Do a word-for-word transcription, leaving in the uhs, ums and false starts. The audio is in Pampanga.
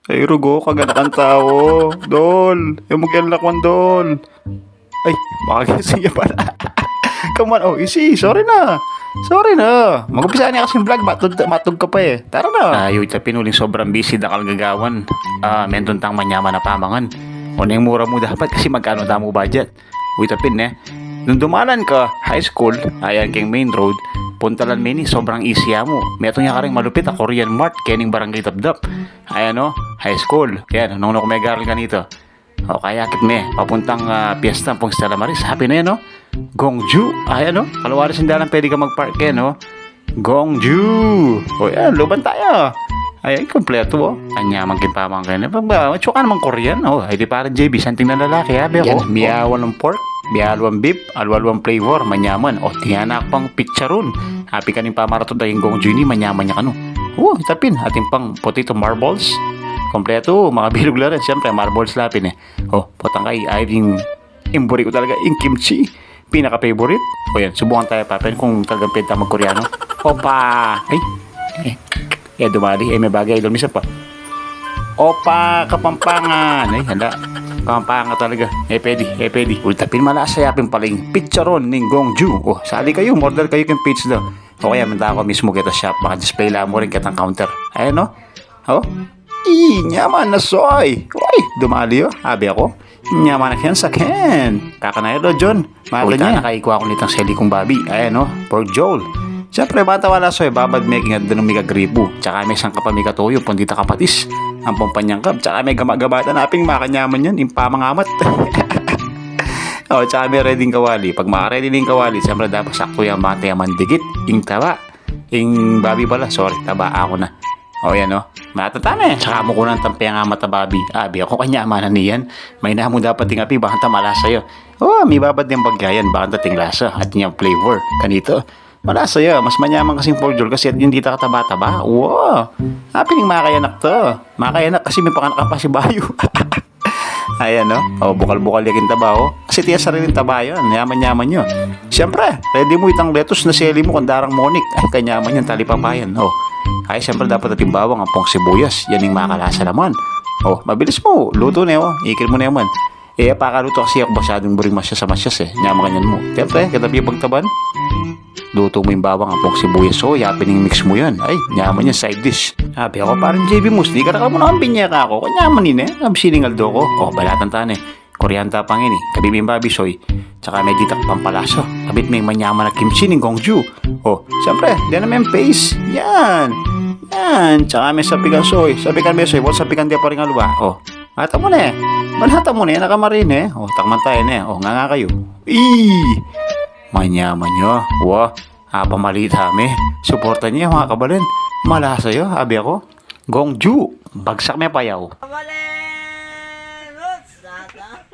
Ay, rugo, kaganakan tau. Dol, e mu keng lakwan, Dol. Ay, makagising ya pala. Come on, oh, isi, sorry na. Sorry na. Mag-umpisa ne kasing vlog, matug, matug ka pa e. Tara na. Ay, uy, tapin, uling sobrang busy, dakal gagawan. Ah, mentuntang manyaman a pamangan. O, neng mura mu dapat kasi magkanu tamu budget. Uy, tapin, e. Nung dumalan ka high school, ayan keng main road, puntalan me ini, sobrang easy ya mu. Metung ya karing malupit a Korean Mart, kening Barangay Dapdap. Ayan, o, high school. Ayan, nung, nung megaral ka nito. O, kaya akit me, papuntang, ah, piyesta ampong Stella Maris. Happy na yan, no? Gongju. Ayan, no? Kalawa rin dalan pwede ka mag-park, e, no? Gongju. O, yan, luban tayo. Ayan, kompleto, o. Anyaman king pamangan keni. Ba, ba, tsaka namang Korean, o. Ay, di parang J B, santing na lalaki, abi ko. Yan, miyawan ng pork, miyawan ng beef, alwalwang flavor, manyaman. O, tiyanak pang picharun. Happy ka ning pamaratut da king Gongju ini, manyaman ya kanu. O, tapin, atin pang potato marbles. Kompleto, makabilug la rin. Siyempre, marbles la pin e. O, potang kay, ay, ing, ing buri ku talaga, ing kimchi. Pinaka-favorite. O yan, subukan tayo, Papa, kung talagang pwede tayo mag-Koreano. Opa! Ay, e, e, dumali. E, me bagay, idol, misa pa. Opa, Kapampangan. Ay, handa. Kapampangan talaga. E, pwede, e, pwede. Uy, tapin, malasa ya pin pala ing picharon ning Gongju. O, sali kayu, order kayu keng page da. O kaya, munta kayu mismu keta shop, maka-display la mu rin ketang counter. Ayan, no? O? Ih, nyaman na soy. Uy, dumali, o. Abi ku, nyaman na ken saken. Kakanaya do, John. Mata niya. Uy, tana, kaikwa ku nitang seli kung babi. Ayan, o, pork jowl. Siyempre, bata wala soy, babad me king adda nung mikagripu. Tsaka me sangkap a mikatuyu, pundita kapatis. Ampong panyangkap, tsaka me gama-gamatan, aping makanyaman yan, ing pamangamat. O, tsaka me ready ing kawali. Pag maka-ready na ing kawali, siyempre, dapat saktu yan, bang e mandikit ing taba. Ing babi pala, sorry, taba, aku na. O, yan, o. Matatane. Saka mu kunan tang pengamat a babi. Abi ku, kanyamanan ne yan. Maina mu dapat ing api, bang e ta malasa ya. O, mibabad yang bagyayan, bang e ta ting lasa at yang flavor. Kanita, malasa ya. Mas manyaman kasing pork jowl kasi at ing dita kataba-taba. Wow. Api ning makayanak ta. Makayanak kasi mipanganakan pa si bayu. Ayan, no? O, bukal-bukal ya king taba, o. Kasi tiya sariling taba yan. Nyaman-nyaman ya. Siyempre, ready mu itang lettuce na seli mu kung darang monik. Ay, kanyaman yan, talipapa yan. O. Ay, siyempre, dapat atin bawang ampong sibuyas. Yan ing makalasa naman. O, mabilis mu. Lutu ne, o. Ikil mu ne man. E, pakalutu kasi aku masyadung buring masyas a masyas e. Nyaman kanyan mu. Siyempre, keta pin pagtaban. Lutu mu ing bawang ampong sibuyas, o, yapin ing mix mu yan. Ay, nyaman yan, side dish. Abi ku, parang J B Mus, di ka na ka mu nang binyaka ku. Kanyaman ini, abi sining aldo ku. O, balatan ta ne. Kuryanta pa ngeni, kabit me ing babi soy. Tsaka me ditak pampalasa. Kabit me ing manyaman a kimchi ning Gongju. O, siyempre, dyan na me ing paste. Yan. Yan. Tsaka me sapikan soy. Sapikan me soy. Bukal sapikan de pa ring alwa. O. Ata mu ne. Malata mu ne. Nakamarine. O, takman tayo ne. O, nganga kayu. Ih! Manyaman ya. Wa, apa malita me. Suporta ne, mga kabalen. Malasa ya, abi ku. Gongju, bagsak me payaw. Kabalen! Ups, saka.